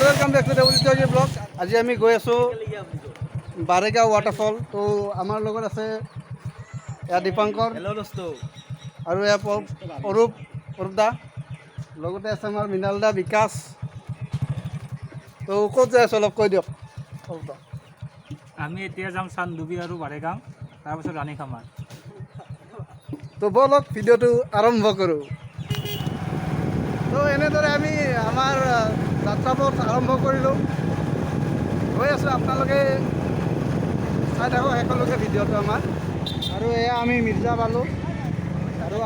Welcome back to Debajit vlog. আজি আমি গৈ আছোঁ বাৰেগাঁও ৱাটাৰফল। তো আমাৰ লগত আছে এয়া দীপাংকৰ। হেল্ল' দোস্ত। আৰু এয়া অৰূপ, অৰূপ দা। লগতে আছে আমাৰ মৃণাল দা, বিকাশ। তো ক'ত যাই আছোঁ অলপ কৈ দিয়ক, অৰূপ দা। আমি এতিয়া যাম চান্দুবি আৰু বাৰেগাঁও, তাৰপিছত ৰাণীখামাৰ। তো ব'লক, ভিডিঅ'টো আৰম্ভ কৰোঁ। তো এনেদৰে আমি আমাৰ যাত্ৰাপথ আৰম্ভ কৰিলোঁ। গৈ আছোঁ, আপোনালোকে চাই থাকক শেষলৈকে ভিডিঅ'টো আমাৰ। আৰু এয়া আমি মিৰ্জা পালোঁ। আৰু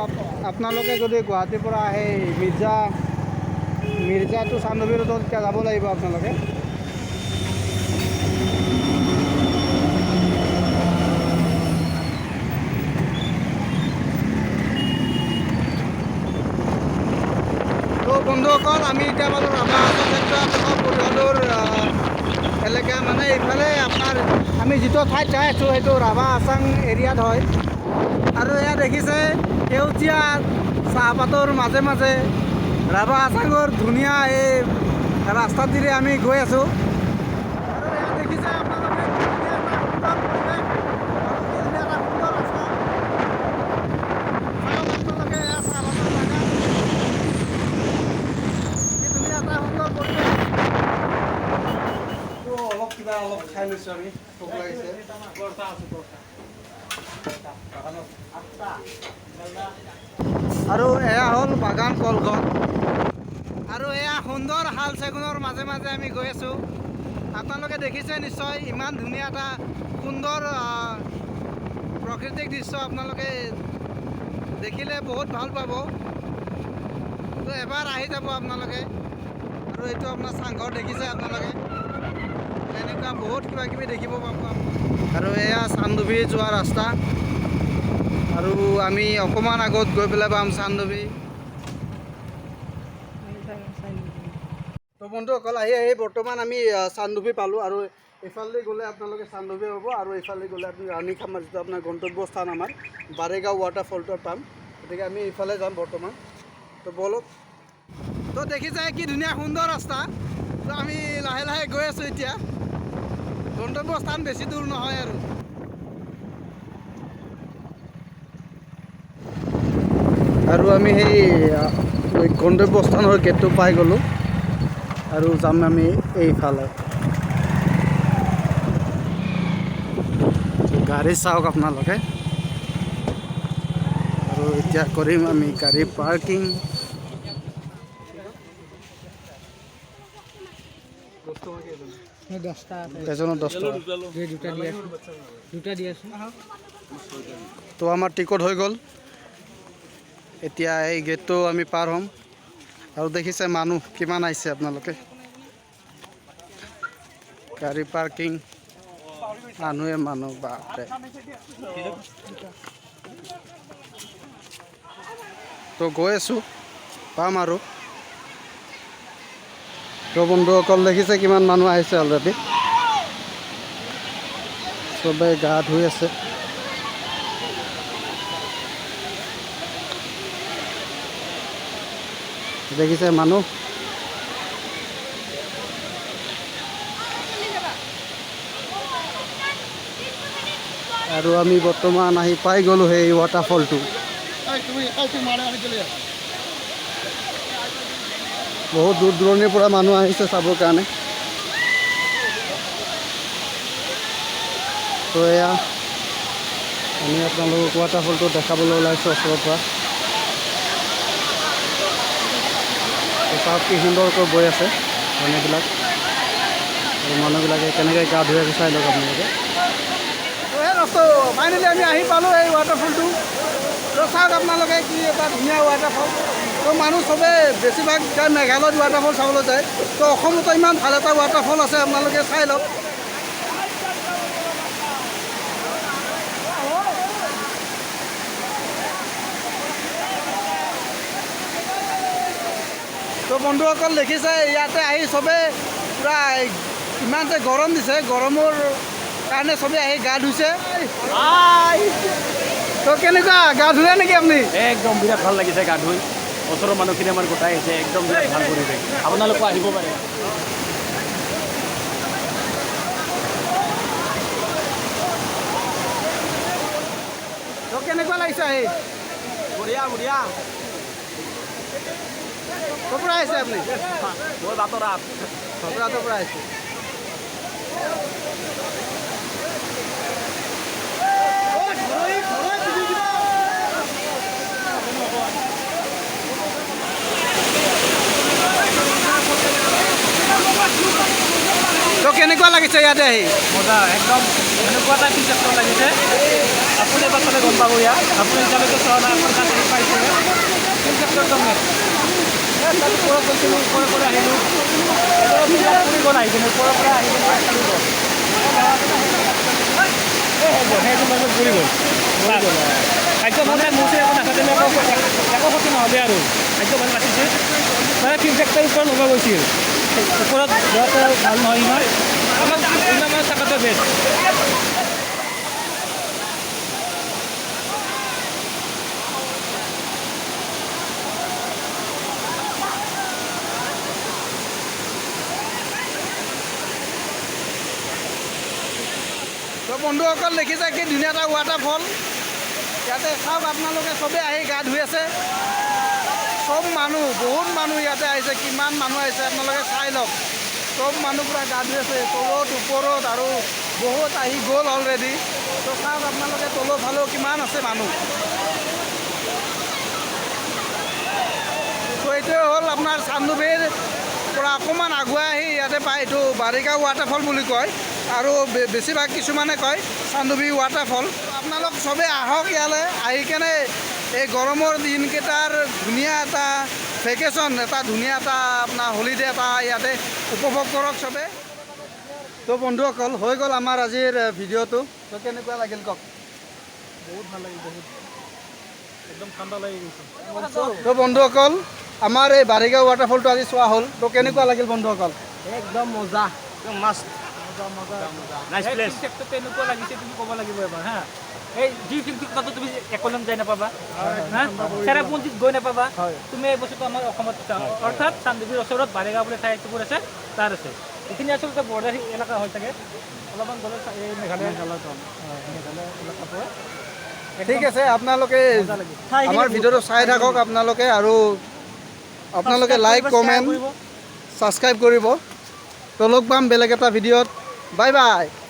আপোনালোকে যদি গুৱাহাটীৰ পৰা আহে মিৰ্জাটো চান্দুবি ৰোডত এতিয়া যাব লাগিব আপোনালোকে। তো বন্ধুসকল, আমি এতিয়া পালোঁ ৰাভা হাছং ক্ষেত্ৰ পৰিষদৰ এলেকা। মানে এইফালে আপোনাৰ আমি যিটো ঠাইত যাই আছোঁ, সেইটো ৰাভা হাছং এৰিয়াত হয়। আৰু এয়া দেখিছে সেউজীয়া চাহপাতৰ মাজে মাজে ৰাভা হাছঙৰ ধুনীয়া এই ৰাস্তাটোৰে আমি গৈ আছোঁ। আৰু এয়া দেখিছে আপোনালোকে ধুনীয়া এটা সুন্দৰ পৰিৱেশ আৰু কি ধুনীয়া এটা সুন্দৰ ৰাস্তা। চাওক আপোনালোকে, এয়া চাহপাতৰ বাগান, কি ধুনীয়া এটা সুন্দৰ পৰিৱেশ। তো অলপ কিবা অলপ খাই লৈছোঁ আমি, ভোক লাগিছে। আৰু এয়া হ'ল বাগান কলগছ। আৰু এয়া সুন্দৰ শাল চেগুনৰ মাজে মাজে আমি গৈ আছোঁ। আপোনালোকে দেখিছে নিশ্চয় ইমান ধুনীয়া এটা সুন্দৰ প্ৰাকৃতিক দৃশ্য। আপোনালোকে দেখিলে বহুত ভাল পাব। তো এবাৰ আহি যাব আপোনালোকে। আৰু এইটো আপোনাৰ চাংঘৰ দেখিছে আপোনালোকে, এনেকুৱা বহুত কিবা কিবি দেখিব পাব। আৰু এয়া চান্দুবি যোৱা ৰাস্তা। আৰু আমি অকণমান আগত গৈ পেলাই পাম চান্দুবি। তো বন্ধুসকল, আহি আহি বৰ্তমান আমি চান্দুবি পালোঁ। আৰু এইফালেদি গ'লে আপোনালোকে চান্দুবি পাব আৰু এইফালে গ'লে আপুনি ৰাণীখামাৰ, যিটো আপোনাৰ গন্তব্য স্থান আমাৰ বাৰেগাঁও ৱাটাৰফলটো পাম। গতিকে আমি এইফালে যাম বৰ্তমান। তো ব'লক। তো দেখিছে কি ধুনীয়া সুন্দৰ ৰাস্তা। তো আমি লাহে লাহে গৈ আছোঁ এতিয়া। গন্তব্য স্থান বেছি দূৰ নহয়। আৰু আমি সেই গন্তব্য স্থানৰ গেটটো পাই গ'লোঁ আৰু যাম আমি এইফালে। গাড়ী চাওক আপোনালোকে। আৰু এতিয়া কৰিম আমি গাড়ী পাৰ্কিং। 10টা। এজনৰ 10 টকা। দুটা দি আছোঁ, দুটা দি আছোঁ। তো আমাৰ টিকট হৈ গ'ল। এতিয়া এই গেটটো আমি পাৰ হ'ম। আৰু দেখিছে মানুহ কিমান আহিছে আপোনালোকে। গাড়ী পাৰ্কিং, মানুহে মানুহ, বাপৰে। তো গৈ আছোঁ, পাম আৰু। তো বন্ধুসকল, দেখিছে কিমান মানুহ আহিছে অলৰেডি। চবে গা ধুই আছে। দেখিছে মানুহ। আৰু আমি বৰ্তমান আহি পাই গ'লোঁ সেই ৱাটাৰফলটো। বহুত দূৰ দূৰণিৰ পৰা মানুহ আহিছে চাবৰ কাৰণে। তো এয়া আমি আপোনালোকক ৱাটাৰফলটো দেখাবলৈ ওলাইছোঁ ওচৰৰ পৰা। তো চাওক কি সুন্দৰকৈ বৈ আছে পানীবিলাক আৰু মানুহবিলাকে কেনেকৈ গা ধুই আছে চাই লওক আপোনালোকে। তো ফাইনেলি আমি আহি পালোঁ এই ৱাটাৰফলটো। তো চাওক আপোনালোকে কি এটা ধুনীয়া ৱাটাৰফল। তো মানুহ চবে বেছিভাগ যায় মেঘালয়ত ৱাটাৰফল চাবলৈ যায়। তো অসমতো ইমান ভাল এটা ৱাটাৰফল আছে, আপোনালোকে চাই লওক। তো বন্ধুসকল, দেখিছে ইয়াতে আহি চবে পূৰা ইমান যে গৰম দিছে, গৰমৰ কাৰণে চবে আহি গা ধুইছে। তো কেনেকুৱা, গা ধুলে নেকি আপুনি? একদম বিৰাট ভাল লাগিছে গা ধুই। ওচৰৰ মানুহখিনি আমাৰ গোটাই আহিছে। একদম বিৰাট ভাল পৰিৱেশ, আপোনালোকো আহিব পাৰে। তো কেনেকুৱা লাগিছে আহি? বঢ়িয়া বঢ়িয়া। ক'ৰ পৰা আহিছে আপুনি? মই বাতৰাত। বাতৰাতৰ পৰা আহিছে। তো কেনেকুৱা লাগিছে ইয়াতে আহি? মজা, একদম এনেকুৱা এটা ফিল লাগিছে। আপুনি এবাৰ চালে গম পাব ইয়াত। আপুনি এতিয়ালৈকে চোৱা নাই, আপোনাৰ তাত আহি পাইছে ফিল একদম। তাত ওপৰত গৈছিলোঁ, ওপৰৰ পৰা আহিলোঁ, ফুৰি গ'ল আহি কিনে, ওপৰৰ পৰা আহি কিনে ফুৰি গ'ল। সেইটো মাজত ঘূৰি গ'ল। খাদ্য ভাল নাই, মোৰ একো নাখালে একো ক্ষতি নহ'লে আৰু খাদ্য ভাল বাচিছে। মানে ফিল ফেক্টৰীৰ ওপৰত ল'ব গৈছিল, ওপৰত যোৱাটো ভাল নহয় ইমান, আমাক ইমান মানে থকাটো বেষ্ট। তো বন্ধুসকল, দেখিছে কি ধুনীয়া এটা ৱাটাৰফল ইয়াতে। চাওক আপোনালোকে, চবেই আহি গা ধুই আছে। চব মানুহ, বহুত মানুহ ইয়াতে আহিছে। কিমান মানুহ আহিছে আপোনালোকে চাই লওক। চব মানুহ পূৰা গা ধুই আছে, তলত ওপৰত, আৰু বহুত আহি গ'ল অলৰেডি। তো চাওক আপোনালোকে, তলৰ ফালেও কিমান আছে মানুহ। তো এইটোৱে হ'ল আপোনাৰ চান্দুবিৰ পৰা অকণমান আগুৱাই আহি ইয়াতে পায়। এইটো বাৰিকা ৱাটাৰফল বুলি কয় আৰু বেছিভাগ কিছুমানে কয় চান্দুবি ৱাটাৰফল। আপোনালোক চবেই আহক ইয়ালৈ, আহি কেনে এই গৰমৰ দিনকেইটাৰ ধুনীয়া এটা ভেকেশ্যন, এটা ধুনীয়া এটা আপোনাৰ হলিডে এটা ইয়াতে উপভোগ কৰক চবে। তো বন্ধুসকল, হৈ গ'ল আমাৰ আজিৰ ভিডিঅ'টো। তো কেনেকুৱা লাগিল কওক? বহুত ভাল লাগিল, বহুত একদম ঠাণ্ডা লাগি গৈছে। তো বন্ধুসকল, আমাৰ এই বাৰিগাঁও ৱাটাৰফলটো আজি চোৱা হ'ল। তো কেনেকুৱা লাগিল বন্ধুসকল? একদম মজা, একদম মাস্ত, নাইচ প্লেচ। তেনেকুৱা লাগিছে তুমি ক'ব লাগিব এবাৰ হা। এই যি ফিল্ম তাতো তুমি একলম যাই নাপাবা হা, চেৰাপুঞ্জীত গৈ নাপাবা তুমি। এই বস্তুটো আমাৰ অসমত, অৰ্থাৎ চান্দুবিৰ ওচৰত বাৰেগাঁও বুলি ঠাই এটুকুৰ আছে, তাত আছে। এইখিনি আচলতে বৰ্ডাৰ এলেকা হৈ থাকে, অলপমান গ'লে এই মেঘালয়, মেঘালয় এলেকা পৰে। ঠিক আছে, আপোনালোকে আমাৰ ভিডিঅ'টো চাই থাকক আপোনালোকে, আৰু আপোনালোকে লাইক, কমেণ্ট, ছাবস্ক্ৰাইব কৰিব। তো লগ পাম বেলেগ এটা ভিডিঅ'ত। Bye bye.